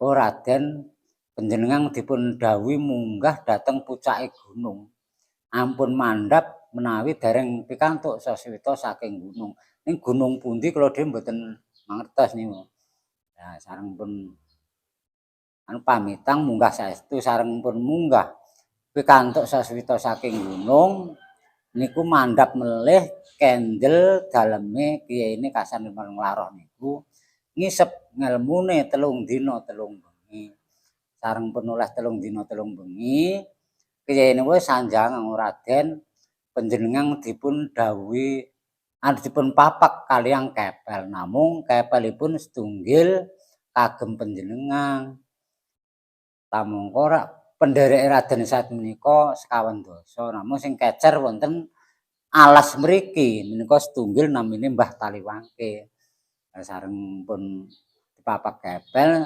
"Oh Raden, panjenengan dipun dhawuhi munggah dhateng pucake gunung. Ampun mandhap menawi dereng pikantuk saswita saking gunung." Ning gunung pundi kula dhewe mboten mangertos niku. Nah, sareng pun anu pamitang munggah saestu, sareng pun munggah pikantuk saswita saking gunung niku mandhap melih kendel daleme kiyaine Kasan Nglaroh niku ngisep ngelmune 3 dina 3 bengi. Sareng pun oleh 3 dina 3 bengi, kiyaine wis sanjang, "Raden, panjenengan dipun dhawuhi anu dipun papak kaliyan kepel, namung kepelipun setunggil kagem panjenengan." Tamangka rak pendereke Raden Said menika 25, namung sing kecer wonten alas mriki menika setunggil namine Mbah Taliwangke. Sareng pun dipapak kepel.